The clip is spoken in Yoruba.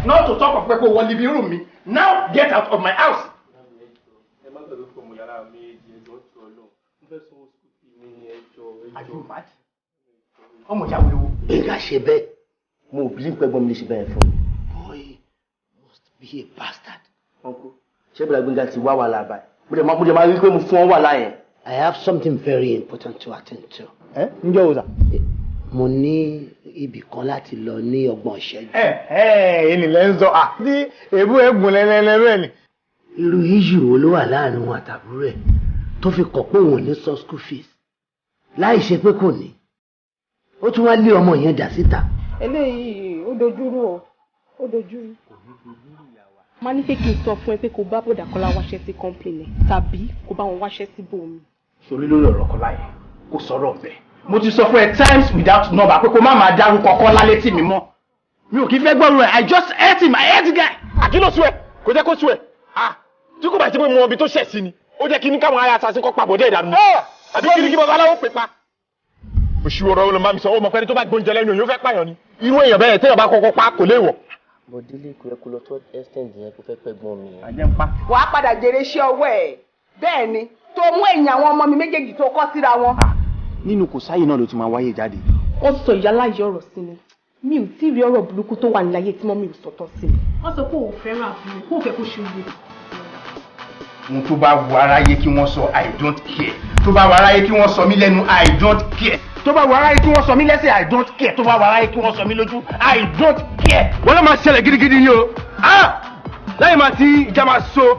Not to talk of pé kó wọ living room mi. Now get out of my house. Ẹ má gbàgbé pé mo yàrá méjì, ẹjọ́ tó ọ lọ, mo fẹ́ sanwó school fee mi ní, ẹjọ́. Are you mad? Ọmọ ìyá wo wo? Gbénga ṣe bẹ́ẹ̀? Mo ò believe pé ẹ̀gbọ́n mi lè ṣe bẹ́ẹ̀ fún mi. Boy must be a bastard. Uncle, ṣé bọ̀dá Gbénga ti wá wàhálà báyìí? Mo dẹ̀ máa rí pé mo fún ọ wàhálà yẹn. I have something very important to attend to. Ẹ ń jẹ́ òòsà. Mo ní ibì kan láti lọ ní 30 ìṣẹ́jú. Ẹ ẹ ènìyàn ń sọ à tí èébú ẹ̀gùn lẹ́lẹ́lẹ́ bẹ́ẹ̀ ni. Irú issue wo ló wà láàrin wọn àtàbúrò ẹ̀ tó fi kọ̀ pé òun ò ní san school fees, láì ṣe pé kò ní? Ó tún wá lé ọmọ yẹn dà síta. Eléyìí ó dojúrú o, ó dojúrú. Má ní pé kí n sọ fún ẹ pé kó bá bọ̀dà Kọ́lá wáṣẹ́ sí company ẹ̀ tàbí kó bá wọn wáṣẹ́ sí bòmí. Sórí lórí ọ̀rọ̀ Kọ́lá yẹn, kò sọ̀rọ̀ ọ̀bẹ. Mo ti sọ fún ẹ times without number pé kó má máa dárúkọ Kọ́lá létí mi mọ́. Mi ò kí fẹ́ gbọ́rù ẹ̀. I just hate him. I hate the guy. Àkìlọ̀ sú ẹ, kò jẹ́ kó sú ẹ. Ah, tí kò bá ti pé mo mọ ibi tó ṣẹ̀ sí ni, ó jẹ́ kí ní káwọn ará assassin kọ́ pàbọ̀dé ìdànù, àbí kí ní kí babaláwo pè pa. Òṣù ọ̀rọ̀ ló máa mi sọ, ó mọ̀ pé ẹni tó bá gbóúnjẹ lẹ́nu yóò fẹ́ pààyàn ni. Irú èèyàn bẹ́ẹ̀ téèyàn bá kọ́kọ́ pa kò léèwọ̀. Bọ̀délé, kò yẹ kó lọ tó extent yẹn kó fẹ́ pẹ́ gbọ́n mi. Àjẹ́ ń pa. Wàá padà jèrè iṣẹ́ ọwọ́ ẹ̀ bẹ́ẹ̀ ni, tó mú ẹ̀yìn àwọn ọmọ mi méjèèjì tó kọ́ síra wọn. Nínú kò sáyè náà ló ti máa wáyé jáde. Ó sọ ìyáláyé ọ̀rọ̀ sí mi. Mi ò tí ì rí ọ̀rọ̀ burúkú tó wà níláyé tí mọ́mí ò sọ̀tọ̀ sí mi. Wọ́n sọ pé òun fẹ́ràn àbúrò kó fẹ́ kó ṣe wù. Ohun tó bá wù aráyé kí wọ́n sọ, I don't care. Tó bá wù aráyé kí wọ́n sọ mí lẹ́nu, I don't care. Tó bá wù aráyé kí wọ́n sọ mí lẹ́sẹ̀, I don't care. Tó bá wù aráyé kí wọ́n sọ mí lójú, I don't care. Wọ́n lọ́ máa ṣẹlẹ̀ gidigidi ni o. Ah, lẹ́yìn máa ti ìjà máa so.